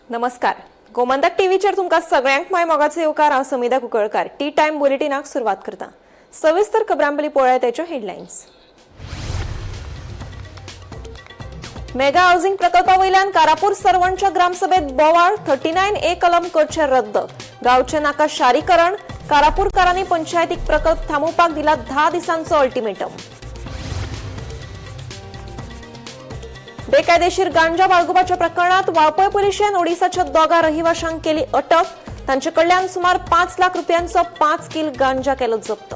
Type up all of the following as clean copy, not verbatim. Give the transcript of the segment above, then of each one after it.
नमस्कार, गोमंतक टीव्हीचेर तुमकां सगळ्यांक माय मोगाचो येवकार. हांव समिधा कुंकळकार. टी टायम बुलेटिनाक सुरवात करता. सविस्तर खबरां पयलीं पळोवया तेच्यो हेडलायन्स. मेगा हाऊसिंग प्रकल्पा वयल्यान कारापूर सरवणच्या ग्रामसभेत बोवाळ. 39A कलम करचें रद्द, गांवचें नाका शारीकरण. कारापूरकारांनी पंचायतीक प्रकल्प थांबोवपाक दिला 10 दिसांचो अल्टिमेटम. बेकायदेशीर गांजा बाळगुपाच्या प्रकरणात वाळपय पुलिशेन ओडिसाच्या दोगा रहिवाशांक केली अटक. तांचे कडल्यान सुमार 5 लाख रुपयांचो 5 किल गांजा केलो जप्त.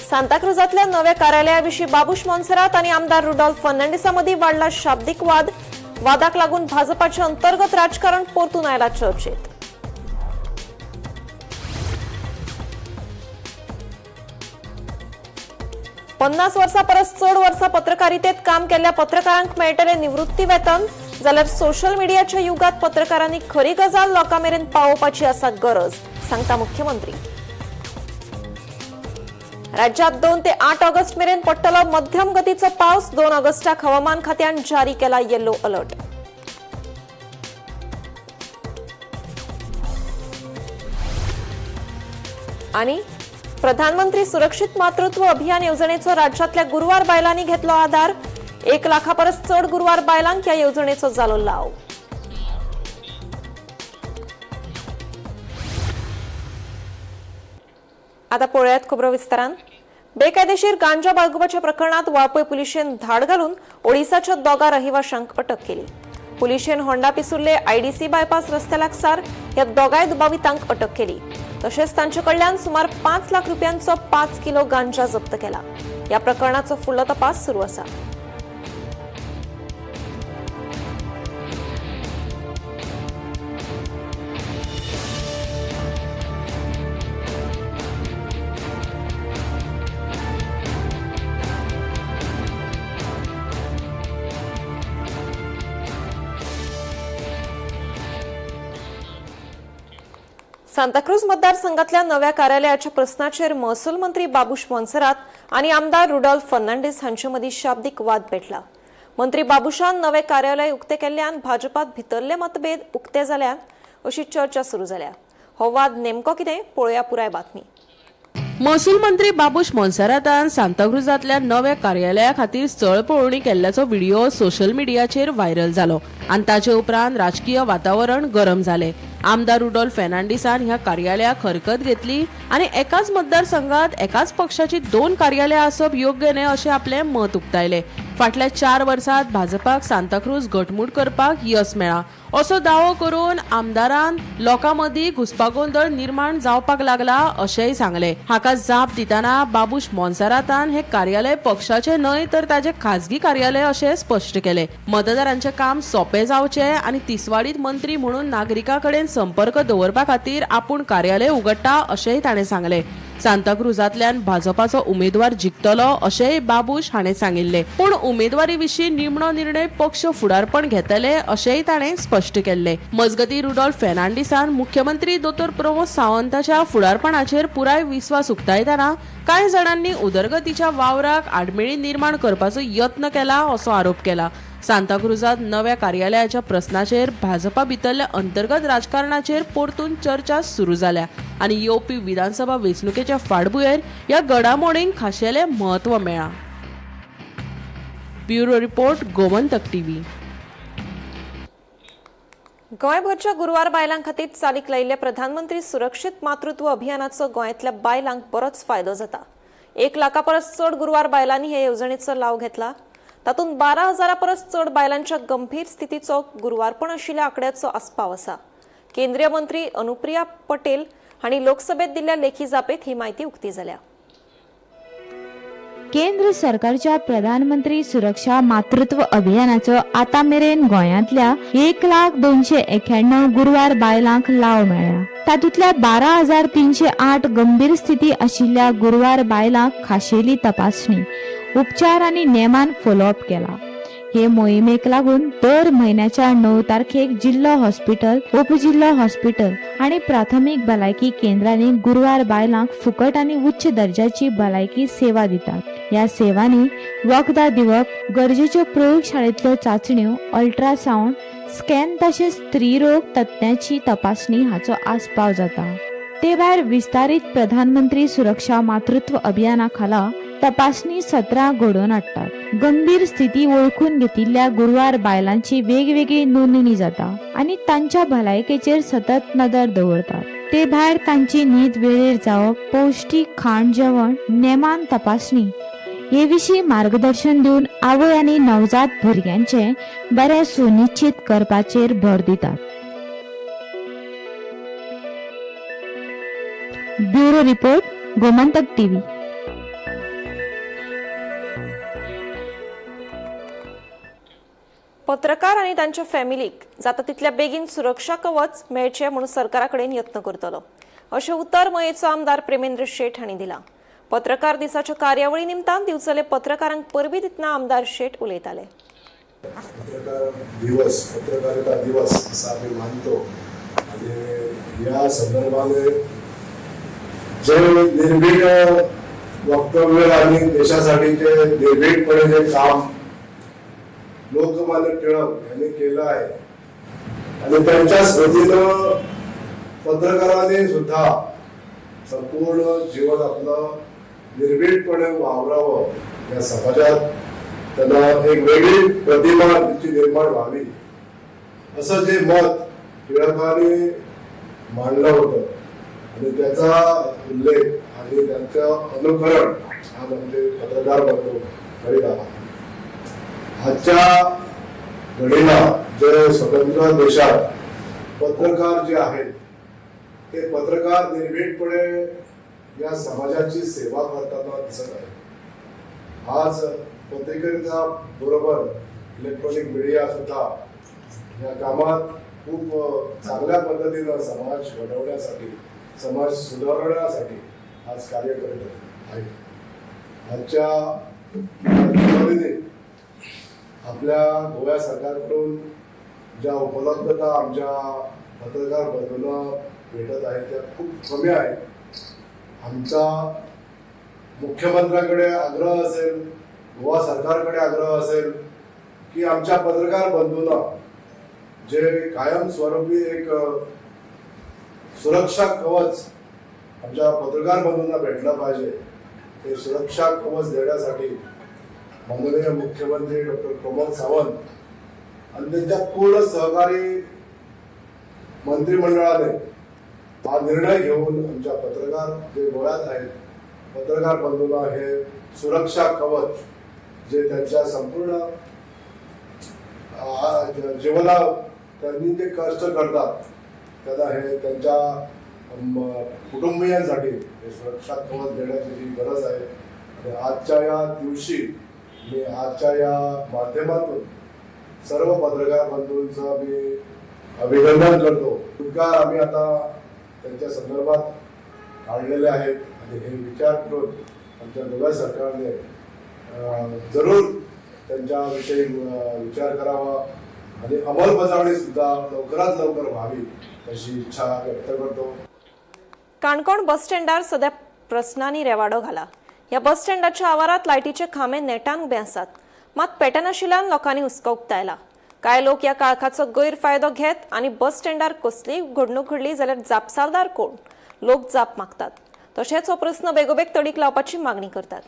सांताक्रुजातल्या नव्या कार्यालयाविशीं बाबूश मोन्सेरात आनी आमदार रुडॉल्फ फर्नांडिसा मदीं वाडला शाब्दीक वाद. वादाक लागून भाजपाचे अंतर्गत राजकारण परतून आयला चर्चेत. 50 वर्सां परस चड वर्सां पत्रकारितेत काम केल्ल्या पत्रकारांक मेळटलें निवृत्ती वेतन. जाल्यार सोशल मिडियाच्या युगात पत्रकारांनी खरी गजाल लोकां मेरेन पावोवपाची आसा गरज, सांगता मुख्यमंत्री. राज्यात 2 ते 8 ऑगस्ट मेरेन पडटलो मध्यम गतीचो पावस. 2 ऑगस्टाक हवामान खात्यान जारी केला येलो अलर्ट. आणि प्रधानमंत्री सुरक्षित मातृत्व अभियान येवजणेचो राज्यातल्या गुरुवार बायलांनी घेतलो आधार. 1 लाखा परस चड गुरुवार बायलांक ह्या येवजणेचो जालो लाव. आता पळोवयात खबरो विस्तारान. बेकायदेशीर गांजा बाळगुपाच्या प्रकरणात वाळपय पुलिशेन धाड घालून ओडिसाच्या दोगा रहिवाशांक अटक केली. पुलिशेन होंडा पिसुर्ले आयडीसी बायपास रस्त्या लागसार ह्या दोगाय दुबावितांक अटक केली. तशेंच तांचे कडल्यान सुमार 5 लाख रुपयांचो 5 किलो गांजा जप्त केला. ह्या प्रकरणाचो फुडलो तपास सुरू आसा. सांताक्रूज मतदारसंघातल्या नव्या कार्यालयाच्या प्रस्नाचेर महसूल मंत्री बाबूश मोन्सेरात आनी आमदार रुडॉल्फ फर्नांडीस हांचे मदीं शाब्दीक वाद पेटला. मंत्री बाबूशान नवे कार्यालय उक्ते केल्ल्यान भाजपात भितरले मतभेद उक्ते जाल्यात अशी चर्चा सुरू जाल्या. हो वाद नेमको कितें, पळोवया पुराय बातमी. महसूल मंत्री बाबूश मोन्सेरातान सांताक्रुजांतल्या नव्या कार्यालया खातीर स्थळ पळोवणी केल्ल्याचो व्हिडिओ सोशल मिडियाचेर व्हायरल जालो आनी ताचे उपरांत राजकीय वातावरण गरम जालें. आमदार रुडॉल्फ फेर्नांडीसान ह्या कार्यालयाक हरकत घेतली आनी एकाच मतदारसंघात एकाच पक्षाची 2 कार्यालयां आसप योग्य न्हय अशें आपलें मत उक्तायलें. फाटल्या 4 वर्सांत भाजपाक सांताक्रूज घटमूट करपाक यस मेळ्ळां असो दावो करून आमदारान लोकां मदीं घुस्पागोंदळ निर्माण जावपाक लागला अशेंय सांगलें. हाका जाप दितना बाबूश मोन्सेरातान हें कार्यालय पक्षाचें न्हय तर ताचें खाजगी कार्यालय अशें स्पश्ट केलें. मतदारांचें काम सोंपें जावचें आनी तिसवाडीत मंत्री म्हणून नागरिकां कडेन संपर्क दवरपा खातीर आपूण कार्यालय उगडटा अशेंय ताणें सांगलें. सांताक्रुजांतल्यान भाजपाचो उमेदवार जिखतलो अशेंय बाबूश हाणें सांगिल्लें. पूण उमेदवारी विशीं निमणो निर्णय पक्ष फुडारपण घेतले अशेंय ताणें स्पश्ट केल्लें. मजगतीं रुडॉल्फ फेर्नांडीसान मुख्यमंत्री दोतोर प्रमोद सावंताच्या फुडारपणाचेर पुराय विस्वास उक्तायतना कांय जाणांनी उदरगतीच्या वावराक आडमेळी निर्माण करपाचो यत्न केला असो आरोप केला. सांताक्रुजांत नव्या कार्यालयाच्या प्रस्नाचेर भाजपा भितरल्या अंतर्गत राजकारणाचेर परतून चर्चा सुरू जाल्या आनी येवपी विधानसभा वेंचणुकेच्या फाटभुंयेर ह्या घडामोडींक खाशेलें म्हत्व मेळ्ळां. Bureau report, Gomantak TV. गोंयभरच्या गुरुवार बायलां खातीर चालीक लायिल्ल्या प्रधानमंत्री सुरक्षीत मातृत्व अभियानाचो गोंयांतल्या बायलांक बरोच फायदो जाता. 1 लाखा परस चड गुरुवार बायलांनी हे येवजणेचो लाव घेतला. तातूंत 12,000 परस चड बायलांच्या गंभीर स्थितीचो गुरुवारपण आशिल्ल्या आंकड्याचो आस्पाव आसा. केंद्रीय मंत्री अनुप्रिया पटेल हांणी लोकसभेत दिल्ल्या लेखी जापेत ही म्हायती उक्ती जाल्या. केंद्र सरकारच्या प्रधानमंत्री सुरक्षा मातृत्व अभियानाचो आतां मेरेन गोंयांतल्या 1,00,291 गुरवार बायलांक लाव मेळ्ळा. तातूंतल्या 12,308 गंभीर स्थिती आशिल्ल्या गुरवार बायलांक खाशेली तपासणी, उपचार आनी नेमान फॉलोअप केला. हे मोहिमेक लागून दर म्हयन्याच्या 9 तारखेक जिल्लो हॉस्पिटल, उपजिल्लो हॉस्पिटल आनी प्राथमीक भलायकी केंद्रांनी गुरवार बायलांक फुकट आनी उच्च दर्जाची भलायकी सेवा दितात. ह्या सेवांनी वखदां दिवप, गरजेच्यो प्रयोगशाळेंतल्यो चांचण्यो, अल्ट्रासावंड स्कॅन तशेंच स्त्रीरोग तज्ञाची तपासणी हाचो आस्पाव जाता. ते भायर विस्तारीत प्रधानमंत्री सुरक्षा मातृत्व अभियाना खाला तपासणी सत्रां घडोवन हाडटात. गंभीर स्थिती वळखून घेतिल्ल्या गुरवार बायलांची वेगवेगळी नोंदणी जाता आनी तांच्या भलायकेचेर सतत नदर दवरतात. ते भायर तांची न्हीद वेळेर जावप, पौश्टीक खाण जेवण, नेमान तपासणी हे विशीं मार्गदर्शन दिवन आवय आनी नवजात भुरग्यांचे बरें सुनिश्चित करपाचेर भर दितात. Bureau report, Gomantak TV. पत्रकार आनी तांच्या फॅमिलीक जाता तितल्या बेगीन सुरक्षा कवच मेळचें म्हूण सरकारा कडेन यत्न करतलो अशें उतर मयेचो आमदार प्रेमेंद्र शेट हांणी दिलां. पत्रकार दिसाच्या कार्यावळी निमतान दिवचले पत्रकारांक परबीं दितना आमदार शेट उलयताले. पत्रकार दिवस, पत्रकारिता दिवस असा आम्ही मानतो आणि या संदर्भाने जे निर्भीड वक्तव्य आणि देशासाठी जे निर्भीडपणे जे काम लोकमान्य टिळक यांनी केलं आहे आणि त्यांच्या स्मृतीनं पत्रकारांनी सुद्धा संपूर्ण जीवन आपलं निर्भीडपणे वावरावं, या समाजात त्यांना एक वेगळी प्रतिमा त्यांची निर्माण व्हावी असं जे मत टिळकांनी मांडलं होतं आणि त्याचा उल्लेख आणि त्यांचं अनुकरण आज आमचे पत्रकार बंधू करीत आहात. आजच्या घडीला जे स्वतंत्र देशात पत्रकार जे आहेत ते पत्रकार निर्भीडपणे या समाजाची सेवा करताना दिसत आहे. आज पत्रिकेच्या बरोबर इलेक्ट्रॉनिक मीडिया सुद्धा या कामात खूप चांगल्या पद्धतीनं समाज घडवण्यासाठी, समाज सुधारण्यासाठी आज कार्य करीत आहे. आजच्या दिवाळीने आपल्या गोव्या सरकारकडून ज्या उपलब्धता आमच्या पत्रकार बंधूंना भेटत आहेत त्या खूप कमी आहेत. आमचा मुख्यमंत्र्यांकडे आग्रह असेल, गोवा सरकारकडे आग्रह असेल की आमच्या पत्रकार बंधूंना जे कायमस्वरूपी एक सुरक्षा कवच आमच्या पत्रकार बंधूंना भेटलं पाहिजे, ते सुरक्षा कवच देण्यासाठी माननीय मुख्यमंत्री डॉक्टर प्रमोद सावंत आणि त्यांच्या पूर्ण सहकारी मंत्रिमंडळाने हा निर्णय घेऊन आमच्या पत्रकार जे गोव्यात आहेत पत्रकार बंधूंना हे सुरक्षा कवच जे त्यांच्या संपूर्ण जीवनात त्यांनी जे कष्ट करतात त्यांना हे त्यांच्या कुटुंबियांसाठी हे सुरक्षा कवच देण्याची जी गरज आहे आणि आजच्या या दिवशी मी आजच्या या माध्यमातून सर्व पत्रकार बंधूंचं मी अभिनंदन करतो. उद्गार आम्ही आता त्यांच्या संदर्भात काढलेले आहेत आणि हे विचार करून आमच्या गोव्या सरकारने जरूर त्यांच्याविषयी विचार करावा आणि अंमलबजावणी सुद्धा लवकरात लवकर व्हावी अशी इच्छा व्यक्त करतो. काणकोण बस स्टँडार सध्या प्रस्नांनी रेवाडो घाला. ह्या बस स्टँडाच्या आवारात लायटीचे खांबे नेटान उबे आसात, मात पेटनाशिल्ल्यान लोकांनी हुस्को उक्तायला. कांय लोक ह्या काळखाचो गैरफायदो घेत आनी बस स्टँडार कसलीय घडणूक घडली जाल्यार जापसालदार कोण, लोक जाप मागतात. तशेंच हो प्रस्न बेगोबेग तडीक लावपाची मागणी करतात.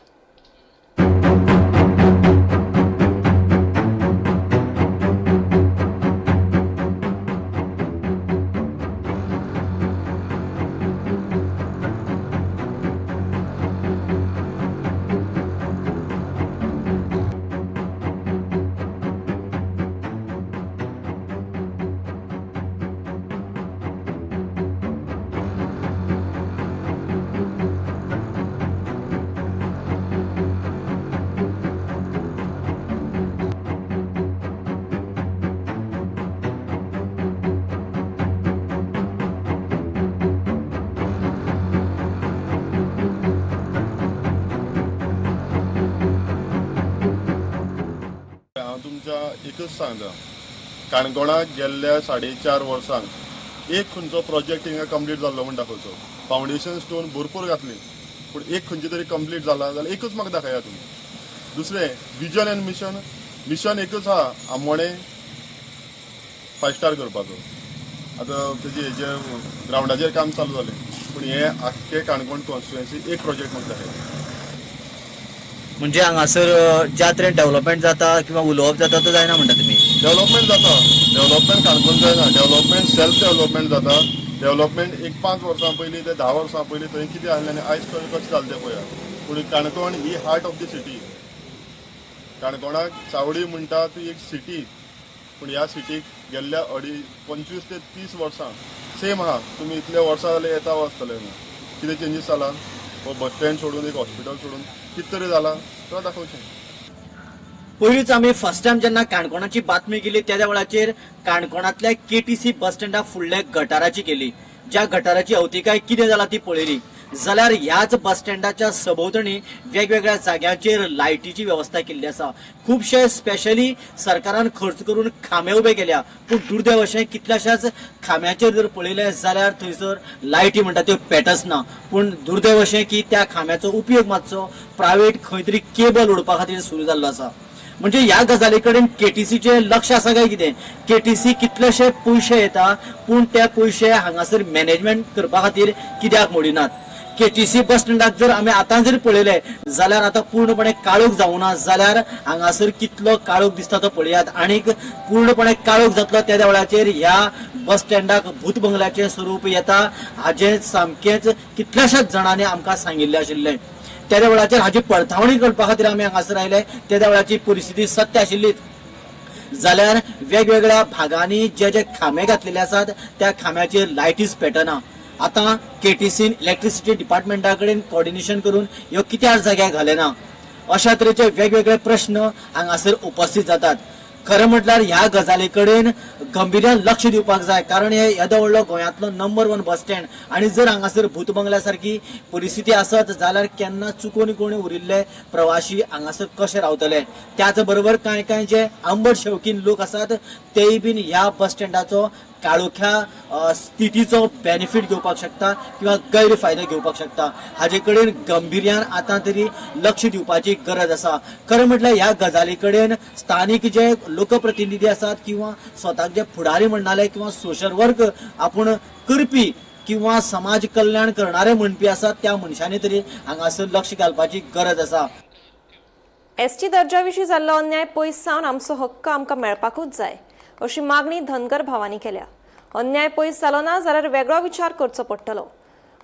एकच सांगता, काणकोणाक गेल्ल्या 4.5 वर्सांक एक खंयचो प्रोजेक्ट हिंगा कंप्लीट जाल्लो म्हूण दाखोवचो. फावंडेशन स्टोन भरपूर घातली, पूण एक खंयचे तरी कंप्लीट जाला जाल्यार एकूच म्हाका दाखया तुमी. दुसरें विजन एन्ड मिशन. मिशन एकूच आहा, आमोणें 5 स्टार करपाचो. आतां तेजे हेजे ग्रावंडाचेर काम चालू जालें, पूण हे आख्खे काणकोण कॉन्स्टिट्युएन्सी एक प्रोजेक्ट म्हाका दाखया. म्हणजे हांगासर ज्या तरेन डेव्हलपमेंट जाता किंवा उलोवप जाता तो जायना म्हणटा तुमी? डेव्हलपमेंट जाता, डेव्हलपमेंट काणकोण जायना, डेव्हलपमेंट सेल्फ डेव्हलपमेंट जाता. डेव्हलपमेंट एक 5 वर्सां पयलीं ते 10 वर्सां पयलीं थंय कितें आहलें आनी आयज कशें जालें तें पळया. पूण काणकोण ही हार्ट ऑफ the city. काणकोणाक चावडी म्हणटा ती एक सिटी, पूण ह्या सिटीक गेल्ल्या 25 ते 30 वर्सां सेम आहा. तुमी इतले वर्सां जाले येता आसतले न्हू, कितें चेंजीस जाला? हो बस स्टँड सोडून, एक हॉस्पिटल सोडून कितें तरी जाला तो दाखोवचें. पयलींच आमी फर्स्ट टायम जेन्ना काणकोणाची बातमी केली त्या वेळाचेर काणकोणांतल्या केटीसी बस स्टँडा फुडल्या गटाराची केली, ज्या गटाराची अवतिकाय कितें जाला ती पळयली. जाल्यार ह्याच बस स्टँडाच्या सभोवतणी वेगवेगळ्या जाग्यांचेर लायटीची वेवस्था केल्ली आसा. खुबशे स्पेशली सरकारान खर्च करून खांबे उबे केल्या, पूण दुर्दैव अशें कितल्याशाच खांब्याचेर जर पळयलें जाल्यार थंयसर लायटी म्हणटा त्यो पेटच ना. पूण दुर्दैव अशें की त्या खांब्याचो उपयोग मातसो प्रायवेट खंय तरी केबल ओडपा खातीर सुरू जाल्लो आसा. म्हणजे ह्या गजाली कडेन केटीसीचें लक्ष आसा काय कितें? केटीसी कितलेशे पयशे येता, पूण ते पयशे हांगासर मॅनेजमेंट करपा खातीर कित्याक मोडिनात? केटीसी बस स्टँडाक जर आमी आतां जर पळयलें जाल्यार आतां पूर्णपणे काळोख जावना, जाल्यार हांगासर कितलो काळोख दिसता तो पळयात. आनीक पूर्णपणे काळोख जातलो त्या वेळाचेर ह्या बस स्टँडाक भूत बंगल्याचें स्वरूप येता हाजें सामकेंच कितल्याशाच जाणांनी आमकां सांगिल्लें आशिल्लें. त्या वेळाचेर हाची पडताळणी करपा खातीर आमी हांगासर आयले. त्या वेळाची परिस्थिती सत्य आशिल्लीच. जाल्यार वेगवेगळ्या भागांनी जे जे खांबे घातलेले आसात त्या खांब्याचेर लायटीच पेटना. आतां केटीसीन इलेक्ट्रिसिटी डिपार्टमेंटा कडेन कॉर्डिनेशन करून ह्यो कित्याक जाग्यार घाले ना? अशा तरेचे वेगवेगळे प्रश्न हांगासर उपस्थित जातात. खरें म्हटल्यार ह्या गजाली कडेन गंभीर्यान लक्ष दिवपाक जाय, कारण हे येदो व्हडलो गोंयांतलो नंबर 1 बस स्टँड आनी जर हांगासर भूत बंगल्या सारकी परिस्थिती आसत जाल्यार केन्ना चुकून कोणी उरिल्ले प्रवाशी हांगासर कशे रावतले? त्याच बरोबर कांय कांय जे आंबट शौकीन लोक आसात तेय बीन ह्या बस स्टँडाचो काळोख्या स्थितीचो बेनिफीट घेवपाक शकता किंवा गैरफायदो घेवपाक शकता. हाजे कडेन गंभीर्यान आतां तरी लक्ष दिवपाची गरज आसा. खरें म्हटल्यार ह्या गजाली कडेन स्थानीक जे लोकप्रतिनिधी आसात किंवा स्वताक जे फुडारी म्हणणाले किंवा सोशल वर्क आपूण करपी किंवा समाज कल्याण करणारे म्हणपी आसात त्या मनशांनी तरी हांगासर लक्ष घालपाची गरज आसा. एसटी दर्जाविशीं जाल्लो अन्याय पयस सावन आमचो हक्क आमकां मेळपाकूच जाय अशी मागणी धनगर भावांनी केल्या. अन्याय पयस जालो ना जाल्यार वेगळो विचार करचो पडटलो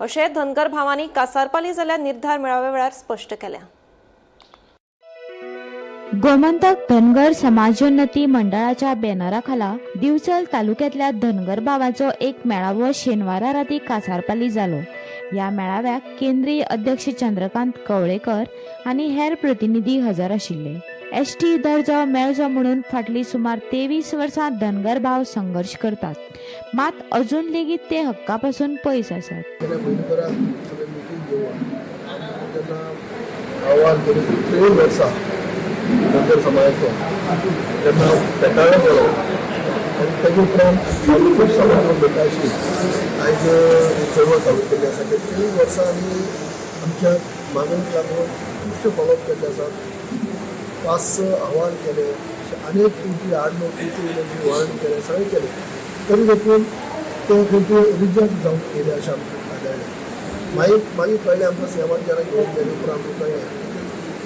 अशें धनगर भावांनी कासारपाली जाल्ल्या निर्धार मेळाव्या वेळार स्पश्ट केल्या. गोमंतक धनगर समाजोन्नती मंडळाच्या बॅनरा खाला दिवचल तालुक्यांतल्या धनगर भावाचो एक मेळावो शेनवारा राती कासारपाली जालो. ह्या मेळाव्याक केंद्रीय अध्यक्ष चंद्रकांत कवळेकर आनी हेर प्रतिनिधी हजर आशिल्ले. एसटी दर्जो मेळचो म्हणून फाटलीं सुमार 23 वर्सां धनगर भाव संघर्श करतात, मात अजून लेगीत ते हक्का पासून पयस आसात. अहवाल केले की 23 वर्सां धनगर समाजाचो तेन्ना पेटाळो केलो आनी तेजे उपरांत आमी खूब समाज बेकायशी आयज चळवळ चालू केल्ली आसा की 23 वर्सां आमी आमच्या मागणीक लागून खुबशे फॉलोअप केल्ले आसात, 5-6 अहवाल केले, अनेक तुमची आडनोटी वर्णन केलें, सगळें केलें, तरी देखून ते खंय ते रिजेक्ट जावन येयले अशें आमकां आढळ्ळें. मागीर मागीर कळ्ळें आमकां सेवन जेन्ना घेवन गेले उपरांत आमकां कळ्ळें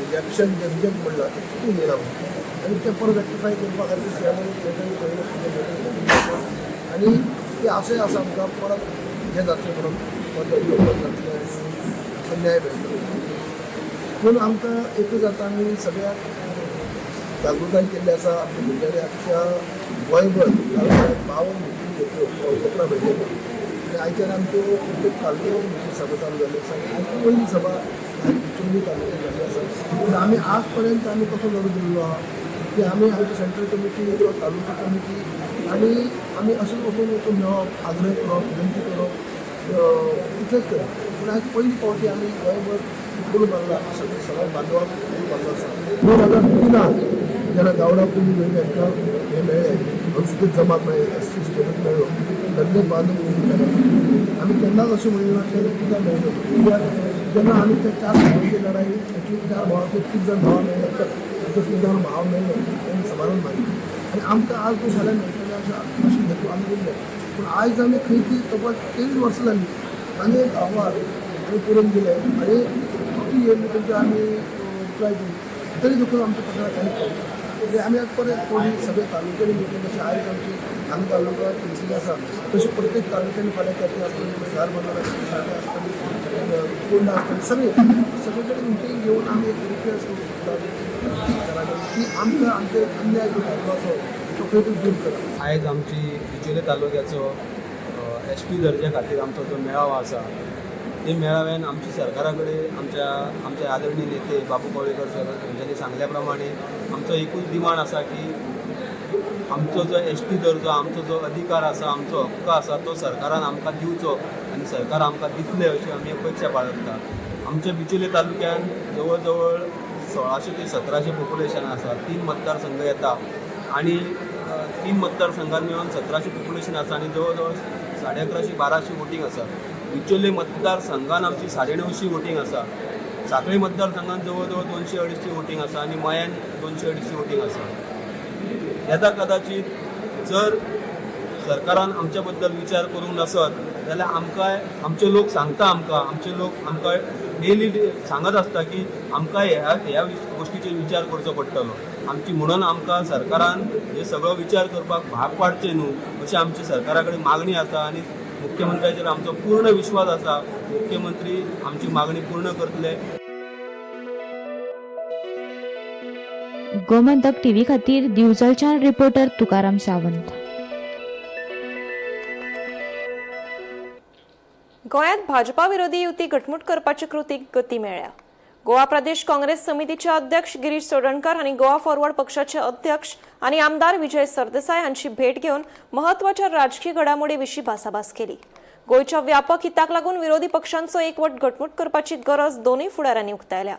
रिजेक्शन जें रिजेक्ट म्हणलां तें चुकून येयलां म्हणून आनी तें परत रेक्टिफाय करपा खातीर सीएमान लेटर पयलें लेटर आनी ती आशय आसा आमकां परत हें जातलें म्हणून परत डेव्हलप जातलें आनी न्याय मेळटलो. पूण आमकां एकूच आतां आमी सगळ्याक जागृताय केल्ली आसा. आमच्या भुरग्यांनी आख्ख्या गोंयभर 52 मिटींग घेतल्यो कोंकणा भेटयलो आनी आयच्यान आमच्यो प्रत्येक तालुक्याची मिटींग सभा चालू जाल्ली आसा आनी आयची पयली सभा चिंबली तालुक्यात जाल्ली आसा. पूण आमी आज पर्यंत आमी कसो लढू दिल्लो आहा की आमी आमची सेंट्रल कमिटी किंवा तालुका कमिटी आनी आमी अशेंच वचून वचून मेळप, आग्रह करप, विनंती करप, इतलेंच करप. पूण आयज पयली फावटी आमी गोंयभर उलो मारला, सगळे समाज बांधवाक उलो मारलो आसा. 2003 जेन्ना गावडा कुणबी हांकां हें मेळ्ळें, अनुसूचित जमात मेळ्ळी, एस टी स्टेटस मेळ्ळो, धंदे बांदून आमी केन्नाच अशें म्हणिना की कित्याक मेळ्ळो. कित्याक जेन्ना आमी त्या चार भावांची लढाई, एटलीस्ट चार भावांचे तीग जाण भाव मेळ्ळे, तर तीग जाण भाव मेळ्ळे तेणी समाधान मानलें आनी आमकां आज तो शाळेन मेळटलें अशें अशें हेतू आमी उरले. पूण आयज आमी खंय ती तब्बल 23 वर्सां जाली आनी एक अहवाल आमी पुरोवन दिले आनी ती येयली तेंच्या आमी रिप्लाय दिली, तरी देखून आमच्या पत्राक कांय कळना. म्हणजे आमी आतां परत कोणी सगळे तालुक्यांनी मिटींग, जशें आयज आमची हांगा तालुका मिटींग आसा तशें प्रत्येक तालुक्यांनी फाल्यां केपें आसतली, धारबांदोडा आसतली, सांगें आसतली, फोंडा आसतली, सगळे सगळे कडेन मिटींग घेवन आमी एक रिक्वेस्ट करूंक सोदतात सरकारा कडेन की आमकां आमचेर अन्याय जो जाल्लो आसा तो खंय तरी दूर करा. आयज आमची बिचोले तालुक्याचो एस टी दर्ज्या खातीर आमचो जो मेळावो आसा ते मेळाव्यान आमची सरकारा कडेन आमच्या आमचे आदरणीय नेते बाबू कवळेकर सर हांच्यांनी सांगल्या प्रमाणे आमचो एकूच डिमांड आसा की आमचो जो एस टी दर्जो, आमचो जो अधिकार आसा, आमचो हक्क आसा तो सरकारान आमकां दिवचो आनी सरकार आमकां दितले अशी आमी अपेक्षा बाळगता. आमच्या बिचोले तालुक्यान जवळ जवळ 1600 ते 1700 पोप्युलेशन आसा. 3 मतदारसंघ येता आनी 3 मतदारसंघात मेळून 1700 पोप्युलेशन आसा आनी जवळ जवळ 1150 1200 वोटींग आसा. बिचोले मतदारसंघान आमची 950 वोटींग आसा. साखळी मतदारसंघान जवळ जवळ 200 250 वोटींग आसा आनी मयान 200 250 वोटींग आसा. येता कदाचित जर सरकारान आमच्या बद्दल विचार करूंक नासत जाल्यार आमकां आमचे लोक सांगता, आमकां आमचे लोक आमकां डेली सांगत आसता की आमकां ह्या ह्या गोश्टीचेर विचार करचो पडटलो आमची, म्हणून आमकां सरकारान हे सगळो विचार करपाक भाग पाडचें न्हू अशी आमची सरकारा कडेन मागणी आसा आनी मुख्यमंत्र्याचेर आमचो पूर्ण विश्वास आसा. मुख्यमंत्री आमची मागणी पूर्ण करतले. गोमंतक टीव्ही खातीर दिवचलच्यान रिपोर्टर तुकाराम सावंत. गोंयांत भाजपा विरोधी युती घटमूट करपाची कृतीक गती मेळ्ळ्या. गोवा प्रदेश काँग्रेस समितीचे अध्यक्ष गिरीश चोडणकर हांणी गोवा फॉरवर्ड पक्षाचे अध्यक्ष आनी आमदार विजय सरदेसाय हांची भेट घेवन महत्वाच्या राजकी घडामोडी विशीं भासाभास केली. गोंयच्या व्यापक हिताक लागून विरोधी पक्षांचो एकवट घटमूट करपाची गरज दोनूय फुडाऱ्यांनी उक्तायल्या.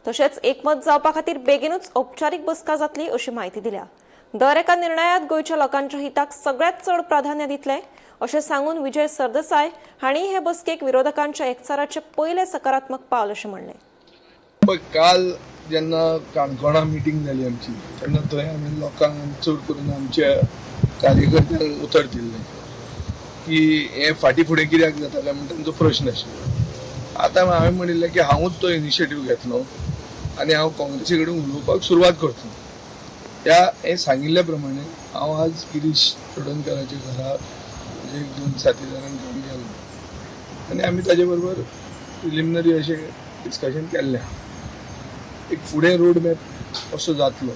तशेंच एकमत जावपा खातीर बेगीनूच औपचारीक बसका जातली अशी म्हायती दिल्या. दर एका निर्णयात गोंयच्या लोकांच्या हिताक सगळ्यात चड प्राधान्य दितले अशें सांगून विजय सरदेसाय हांणी हे बसकेक विरोधकांच्या एकचाराचे पयले सकारात्मक पावल अशें म्हणलें. पळय, काल जेन्ना काणकोणा मिटींग जाली आमची तेन्ना थंय आमी लोकांक, चड करून आमच्या कार्यकर्त्यांक उतर दिल्लें की हें फाटीं फुडें कित्याक जातालें म्हण तांचो प्रश्न आशिल्लो. आतां हांवें म्हणिल्लें की हांवूच तो इनिशिएटीव घेतलो आनी हांव काँग्रेसी कडेन उलोवपाक सुरवात करतलो. त्या हें सांगिल्ल्या प्रमाणे हांव आज गिरीश चोडणकराच्या घरा म्हजे एक दोन साथीदारांक घेवन गेलो आनी आमी ताजे बरोबर प्रिलिमिनरी अशें डिस्कशन केल्लें. एक फुडें रोड मॅप कसो जातलो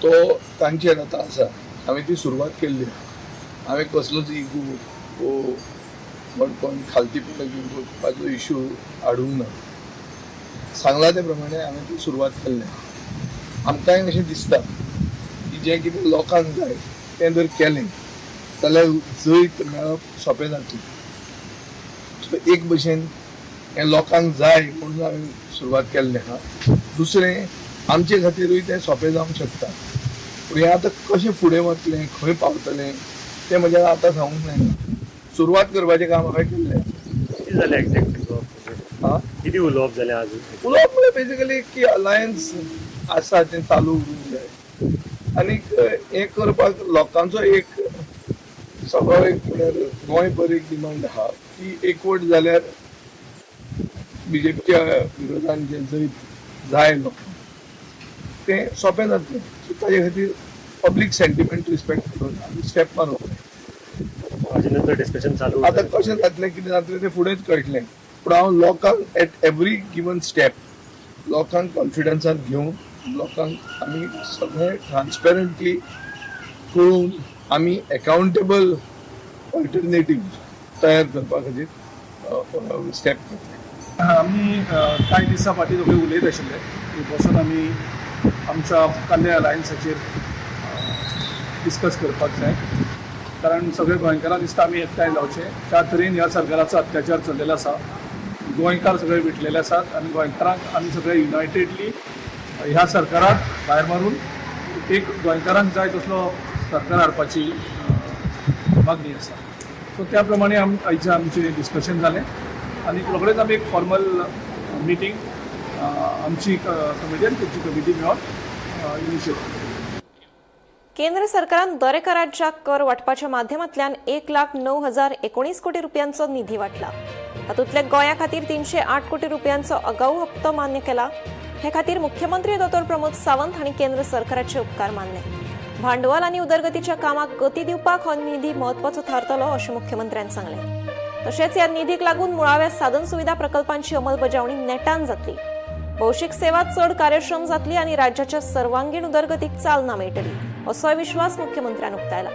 तो तांचेर आतां आसा. हांवें ती सुरवात केल्ली. हांवें कसलोच इगो वो व्हडपण खालतीपण घेवपाचो इशू हाडूंक ना. सांगला ते प्रमाणे हांवें ती सुरवात केल्ली. आमकांय अशें दिसता की जें कितें लोकांक जाय तें जर केलें जाल्यार जैत मेळप सोंपें जातलें. सो एक भशेन हें लोकांक जाय म्हणून हांवें सुरवात केल्ली आहा. दुसरें, आमचे खातीरूय तें सोंपें जावंक शकता. पूण हें आतां कशें फुडें वतलें, खंय पावतलें तें म्हज्या आतां सांगूंक जायना. सुरवात करपाचें काम हांवें केल्लें. कितें जालें एक्झॅक्ट उलोवप? आं, कितें उलोवप जालें आज? उलोवप म्हळ्यार बेसिकली की अलायन्स आसा तें चालू उरूंक जाय आनीक हें करपाक लोकांचो एक सगळो एक म्हळ्यार गोंयभर एक डिमांड आहा की एकवट जाल्यार बीजेपीच्या विरोधान जें जैत जाय लोकांक तें सोंपें जातलें. सो ताजे खातीर पब्लीक सेंटिमेंट रिस्पेक्ट करून आमी स्टेप मारूंक जाय. हाजे नंतर डिस्कशन चालू आतां कशें जातलें, कितें जातलें तें फुडेंच कळटलें. पूण हांव लोकांक एट एवरी गिवन स्टेप लोकांक कॉन्फिडन्सान घेवन लोकांक आमी सगळें ट्रान्सपेरंटली कळोवन आमी एकाउंटेबल ऑल्टरनेटीव तयार करपा खातीर स्टेप घेतले. आमी कांय दिसां फाटीं दोगूय उलयत आशिल्ले की बसून आमी आमच्या मुखाल्ल्या अलायन्साचेर डिस्कस करपाक जाय, कारण सगळे गोंयकारांक दिसता आमी एकठांय जावचे. ज्या तरेन ह्या सरकाराचो अत्याचार चल्लेलो आसा, गोंयकार सगळे विटलेले आसात आनी गोंयकारांक आमी सगळे युनायटेडली ह्या सरकाराक भायर मारून एक गोंयकारांक जाय तसलो सरकार हाडपाची मागणी आसा. सो त्या प्रमाणे आयचें आमचें डिस्कशन जालें आनी रोखडेच आमी एक फॉर्मल मिटींग आमची कमिटी आनी तेंची कमिटी मेळोन इनिशिएट केली. केंद्र सरकारान दरेका राज्याक कर वांटपाच्या माध्यमांतल्यान 1,09,019 कोटी रुपयांचो निधी वांटला. हातूंतले गोंया खातीर 308 कोटी रुपयांचो अगाऊ हप्तो मान्य केला. हे खातीर मुख्यमंत्री दोतोर प्रमोद सावंत हांणी केंद्र सरकाराचे उपकार मानले. भांडवल आनी उदरगतीच्या कामाक गती दिवपाक हो निधी म्हत्वाचो थारतलो अशें मुख्यमंत्र्यान सांगलें. तशेंच ह्या निधीक लागून मुळाव्या साधन सुविधा प्रकल्पांची अंमलबजावणी नेटान जातली, भौशीक सेवा चड कार्यक्षम जातली आनी राज्याच्या सर्वांगीण उदरगतीक चालना मेळटली असोय विश्वास मुख्यमंत्र्यान उक्तायला.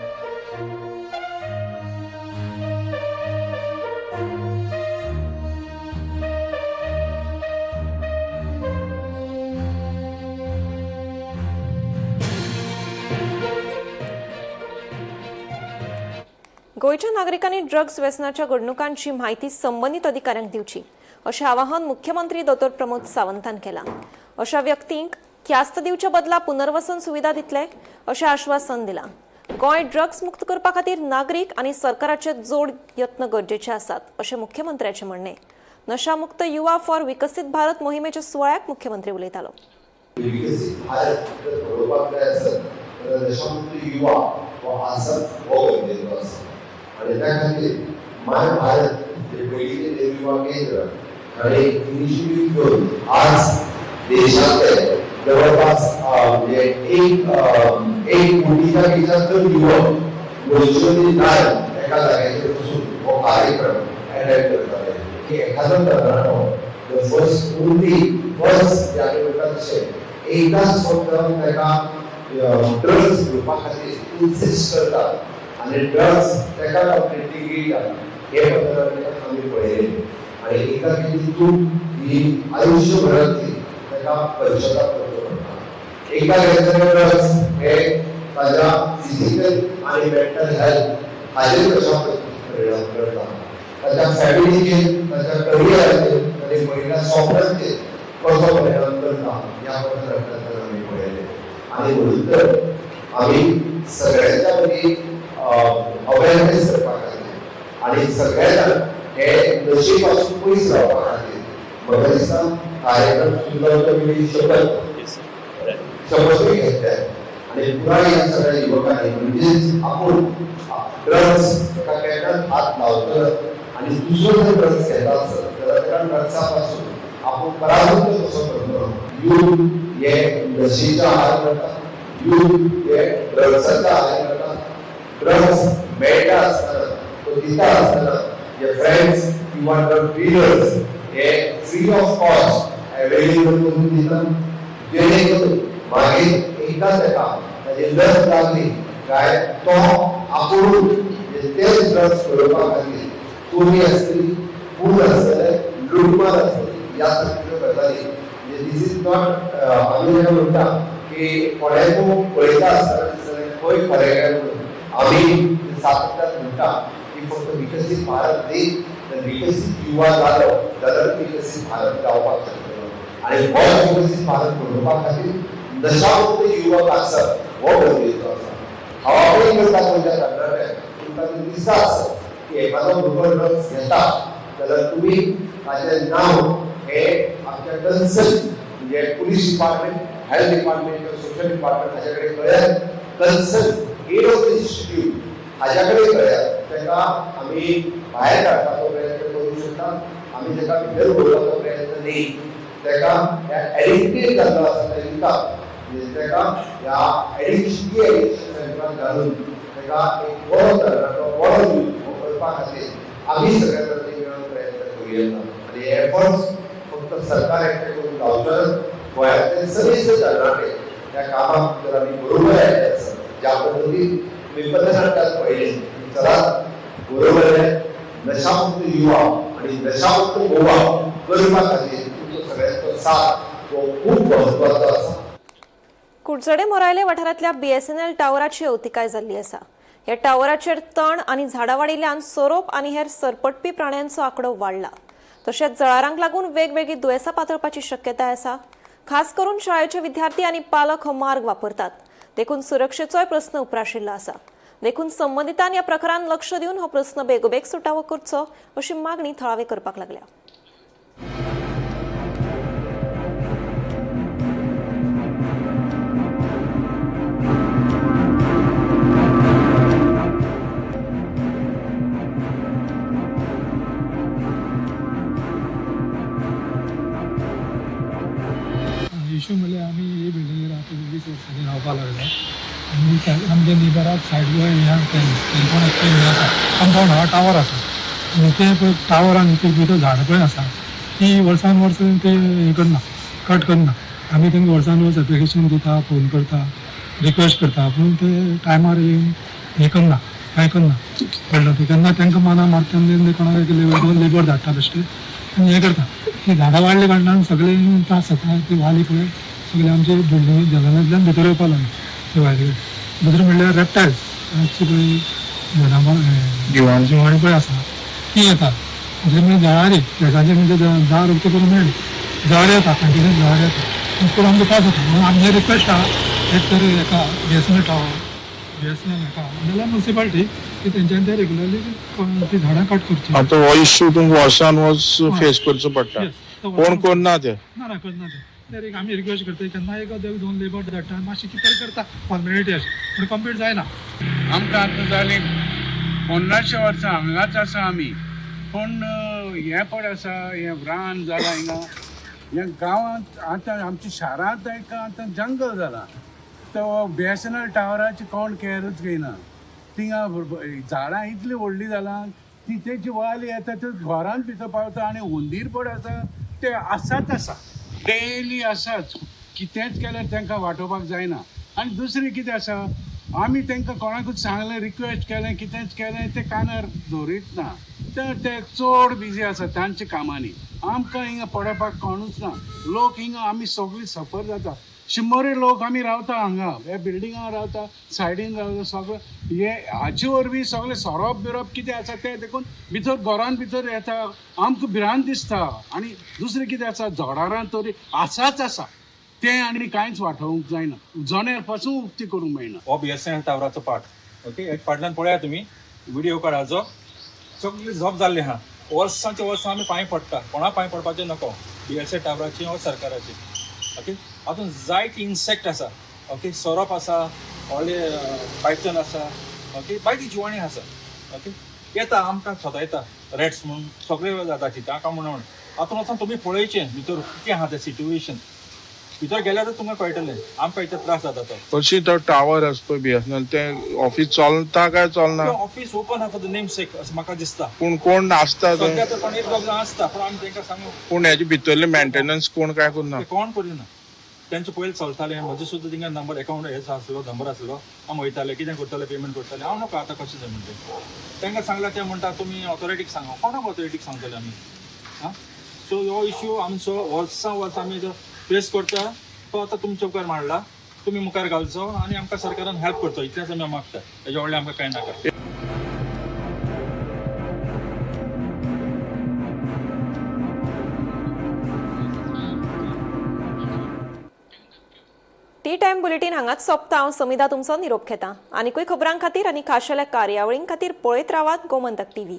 गोंयच्या नागरिकांनी ड्रग्ज व्यसनाच्या घडणुकांची म्हायती संबंदीत अधिकाऱ्यांक दिवची अशें आवाहन मुख्यमंत्री दोतोर प्रमोद सावंतान केलां. अशा व्यक्तींक ख्यास्त दिवच्या बदला पुनर्वसन सुविधा दितले अशें आश्वासन दिलां. गोंय ड्रग्ज मुक्त करपा खातीर नागरीक आनी सरकाराचे जोड यत्न गरजेचे आसात अशें मुख्यमंत्र्याचें म्हणणें. नशामुक्त युवा फॉर विकसीत भारत मोहिमेच्या सुवाळ्याक मुख्यमंत्री उलयतालो. विकसीत भारत जर घडोवपाक जाय आसत जाल्यार नशामुक्त युवा हो आसप हो गरजेचो आसा आनी त्या खातीर माय भारत हे पयलींचें नेहरू युवा केंद्र हाणें इनिशिएटीव घेवन आज देशांतले जवळपास म्हणजे एक कोटीच्या पेक्षा चड युवक वर्च्युअली लायव्ह एका जाग्याचेर बसून हो कार्यक्रम अटेंड करताले की एखादो तरणाटो जर फर्स्ट ओन्ली फर्स्ट जे आमी म्हणटा तशें एकदांच फक्त ताका ड्रग्स घेवपा खातीर इन्सिस्ट करतात आनी ड्रग्स ताका कंप्लिटली गिळटा हे पत्रकार आमी पळयलें. आनी एकदां केल्ली चूक ही आयुश्यभरांतली ताका पश्चाताप करचो पडटा. एकदां घेतलेले ड्रग्स हे ताज्या फिजिकल आनी मेंटल हेल्थ हाजेर कशा पद्दतीन परिणाम करता, ताच्या फॅमिलीचेर, ताच्या करियराचेर, ताच्या पडिल्ल्या स्वप्नांचेर कसो परिणाम करता ह्या पत्रकारांतल्यान आमी पळयलें. आनी म्हणून तर आमी सगळ्यांच्या मदीं अवेरनेस करपा खातीर आनी सगळे जाण हे नशे पासून पयस रावपा खातीर म्हाका दिसता कार्यक्रम सुद्दां तुमी शपथूय घेतल्या आनी पुराय ह्या सगळ्या युवकांनी म्हणजेच आपूण ड्रग्स ताका केन्नाच हात लावचो ना आनी दुसरो जर ड्रग्स घेता आसत जाल्यार ताका ड्रग्सा पासून आपूण परावृत्त कसो करतलो. यूथ हे नशेच्या आहारी वता, यूथ हे ड्रग्साच्या आहारी वता. ड्रग्स मेळटा आसतना, तो दिता आसतना हे फ्रेंड्स किंवा ड्रग डिलर्स हे फ्री ऑफ कॉस्ट अवेलेबल करून दिता, जेणे करून मागीर एकदां ताका ताजी लत लागली काय तो आपूण तेच ड्रग्स मेळोवपा खातीर चोरी आसतली, खून आसतले, लुटमार आसतली, ह्या सारक्यो गजाली. म्हणजे this is not आमी जेन्ना म्हणटा की कोणाकूय पळयता आसतना दिसतलें खंय खरें काय म्हणून आमी सातत्यान म्हणटा की फक्त विकसीत भारत न्ही तर विकसीत युवा जालो जाल्यार विकसीत भारत जावपाक शकतलो. आनी हो विकसीत भारत घडोवपा खातीर नशामुक्त युवक आसप हो गरजेचो आसा. हांव करता गोंयच्या तरणाट्यांक तुमकां दिसता आसत की एखादो भुरगो ड्रग्स घेता जाल्यार तुमी ताचें नांव हे आमच्या कन्सर्न म्हणजे पुलीस डिपार्टमेंट, हेल्थ डिपार्टमेंट किंवा सोशल डिपार्टमेंट हाच्या कडेन कळयात, concern head of the institute हाच्या कडेन कळयात. ताका आमी भायर काडपाचो प्रयत्न करूंक शकता, आमी ताका भितर दवरपाचो प्रयत्न न्ही. ताका ह्या एडिक्टेड जाल्लो आसा त्या युथाक म्हणजे ताका ह्या एडिक्शन एडिक्शन सेंटरान घालून ताका एक बरो तरणाटो, बरो यूथ हो करपा खातीर आमी सगळ्या जाणांनी मेळून प्रयत्न करूं येता. आनी हे एफर्ट्स फक्त सरकार एकटें करून जावचो ना, गोंयांतले सगळे तरणाटे ह्या कामाक जर आमी बरोबर आयले आसत, ज्या पद्दतीन तुमी पथनाट्यात पळयलें, चलात बरोबर आहे नशामुक्त युवा आणि नशामुक्त गोवा करपा खातीर तुमचो सगळ्यांचो साथ हो खूब म्हत्वाचो आसा. कुडचडे मोरायले वाठारांतल्या बीएसएनएल टावराची अवतिकाय जाल्ली आसा. ह्या टावराचेर तण आनी झाडां वाडिल्ल्यान सोरोप आनी हेर सरपटपी प्राण्यांचो आंकडो वाडला. तशेंच जळारांक लागून वेगवेगळी दुयेंसां पातळपाची शक्यताय आसा. खास करून शाळेचे विद्यार्थी आनी पालक हो मार्ग वापरतात. देखून सुरक्षेचोय प्रस्न उप्राशिल्लो आसा. देखून संबंदितान ह्या प्रकारान लक्ष दिवन हो प्रस्न बेगोबेग सुटावो करचो अशी मागणी थळावे करपाक लागल्या. इशू म्हणल्यार आमी हे बिल्डिंगेर आतां 20 वर्सांनी रावपाक लागले आनी आमच्या नेबराक सायड काणकोण हें आसा, कंपावंड आहा, टावर आसा आनी तें पळय टावरान ती भितर झाडां पळय आसा ती वर्सान वर्स ते हें करना, कट करना. आमी तांकां वर्सान वर्स एप्लिकेशन दिता, फोन करता, रिक्वेस्ट करता, पूण ते टायमार येवन हें करना, कांय करना. कळ्ळें तें केन्ना तांकां मना मारता तेन्ना कोणाक लेबर धाडटा बेश्टे आनी हें करता. ती झाडां वाडल्या कारणान सगळे त्रास जाता. ती वाली पळय सगळे आमचे बिल्डिंगे जंगलांतल्यान भितर येवपाक लागले. ते वाली दुसरें म्हणल्यार रेप्टायल्स जी पळय जनावरां जिवाणी पळय आसा ती येता. दुसरें म्हणल्यार जळारी, पेजांचे म्हणजे दार उक्तें करूंक मेळना, जळारी येता, कंटिन्यूस जळारी येता, पूण आमकां त्रास जाता. म्हणून आमचें रिक्वेस्ट आहा एक तर हेका बीएसएनएल टावर, बीएसएनएल हेका नाजाल्यार मुन्सिपाल्टी की तेंच्यांनी ते रेगुलरली ती झाडां कट करची. आतां हो इश्यू तुमकां वर्सान वर्स फेस करचो पडटा. कोण करना ते? ना ना करना ते. तर एक आमी रिक्वेस्ट करता केन्ना एक दोन लेबर धाडटा, मातशें कितें तरी करता फॉर्मेलिटी अशें, पूण कंप्लीट जायना. आमकां आतां जालीं 50 वर्सां हांगाच आसा आमी, पूण हें पड आसा हें रान जालां हिंगा ह्या गांवांत. आतां आमच्या शारांत एक आतां जंगल जालां. तो बीएसएनएल टावराची कोण कॅरूच घेयना. थिंगा झाडां इतलीं व्हडलीं जालां ती तेजी वाली येता ते घरांत भितर पावता. आनी हुंदीर पड आसा ते आसाच आसा, डेली आसाच. कितेंच केल्यार तांकां वाटोवपाक जायना. आनी दुसरें कितें आसा, आमी तांकां कोणाकूच सांगलें, रिक्वेस्ट केलें, कितेंच केलें, ते कानार दवरीत ना. ते चड बिजी आसा तांच्या कामांनी. आमकां हिंगा पडपाक कोणूच ना. लोक हिंगा आमी सगळीं सफर जाता. शंबरे लोक आमी रावता हांगा, ह्या बिल्डिंगां रावता, सायडीन रावता. सगळें हे हाचे वरवीं सगळें सोरोप बिरोप कितें आसा तें देखून भितर घरान भितर येता, आमकां भिरांत दिसता. आनी दुसरें कितें आसा, जळारां तरी आसाच आसा, तें आनी कांयच वाटोवंक जायना, जनेर पासून उक्ती करूंक मेळना. हो बीएसएनएल टावराचो पार्ट, ओके, एक फाटल्यान पळया तुमी व्हिडियो काडाचो, सगळी झोप जाल्ली आहा. वर्सांच्या वर्सां आमी पांय पडटा, कोणा पांय पडपाचें नको, बीएसएनएल टावराची वा सरकाराची. ओके, हातूंत जायते इन्सेक्ट आसा, ओके, सोरोप आसा, व्हडले पायथन आसा, ओके, बायती जिवाणी आसा. ओके, येता आमकां सतायता रेट्स म्हणून सगळे जाता चितां म्हणून. हातूंत वचोन तुमी पळयचें भितर कितें आहा तें सिट्युएशन, भितर गेल्यारच तुमकां कळटलें आमकां इतले त्रास जाता तो. कशी तो टावर आसा पळय बीएसएनएल, तें ऑफीस चलता काय चलना? ऑफीस ओपन आहा फॉर the name सेक अशें म्हाका दिसता. पूण कोण आसता सद्या तर कोण एक दोग जाण आसता, पूण आमी तांकां सांगू पूण हेजे भितरलें मेंटेनन्स कोण काय करना, कोण करिना. तेंचे पयलीं चलतालें, म्हजे सुद्दां थिंगा नंबर एकावंट हेच आसलो, नंबर आसलो, हांव वयताले, कितें करताले, पेमेंट करताले. हांव नको आतां कशें जाय म्हणटा तांकां सांगल्यार ते म्हणटा तुमी ऑथॉरिटीक सांगा. कोणाक ऑथॉरिटीक सांगतले आमी? आं, सो हो इश्यू आमचो वर्सां वर्सां आमी फेस करता, तो आतां तुमच्या मुखार मांडला, तुमी मुखार घालचो आनी आमकां सरकारान हेल्प करचो, इतलेंच आमी मागता. हेज्या व्हडलें आमकां कांय नाका. टी टायम बुलेटीन हांगाच सोंपता. हांव समिधा तुमचो निरोप घेता. आनीकूय खबरां खातीर आनी खाशेल्या कार्यावळीं खातीर पळयत रावात गोमंतक टीव्ही.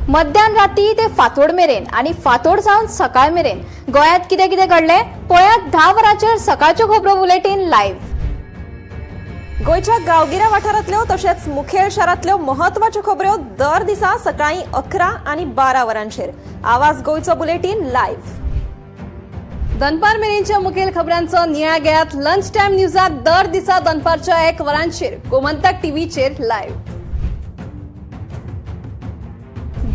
मध्यान राती ते फांतोड मेरेन आनी फांतोड जावन सकाळ मेरेन गोंयांत कितें कितें घडलें पळयात 10 वरांचेर सकाळच्यो खबरो बुलेटीन लायव्ह. गोंयच्या गांवगिऱ्या वाठारांतल्यो तशेंच मुखेल शारांतल्यो म्हत्वाच्यो खबऱ्यो दर दिसा सकाळीं 11 आनी 12 वरांचेर आवाज गोंयचो बुलेटीन लायव्ह. दनपार मेरेनच्या मुखेल खबरांचो नियाळ घेयात लंच टायम न्यूजात दर दिसा दनपारच्या 1 वरांचेर गोमंतक टीव्हीचेर लायव्ह.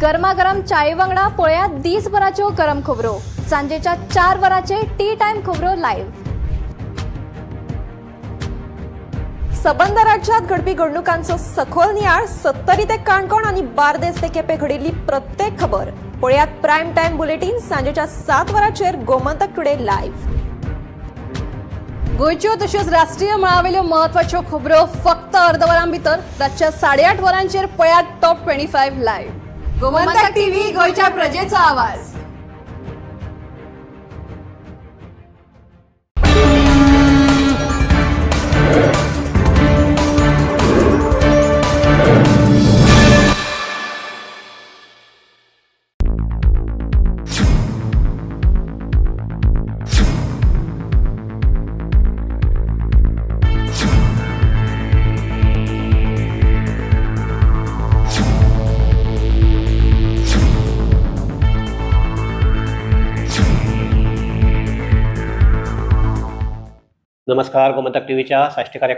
गरमागरम चाये वांगडा पळयात दीसभराच्यो गरम खबरो सांजेच्या 4 वरांचेर टी टायम खबरो लायव्ह. सबंद राज्यात घडपी घडणुकांचो सखोल नियाळ सत्तरी ते काणकोण आनी बार्देस ते केपें घडिल्ली प्रत्येक खबर पळयात प्रायम टायम बुलेटीन सांजेच्या 7 वरांचेर गोमंतक टुडे लायव्ह. गोंयच्यो तश्योच राष्ट्रीय मळावेल्यो म्हत्वाच्यो खबरो फक्त अर्द वरां भितर रातच्या 8:30 वरांचेर पळयात टॉप 25 लायव्ह. गोमंतक टीव्ही, गोंयच्या प्रजेचो आवाज. नमस्कार, गोमंतक टीव्हीच्या साष्टी कार्य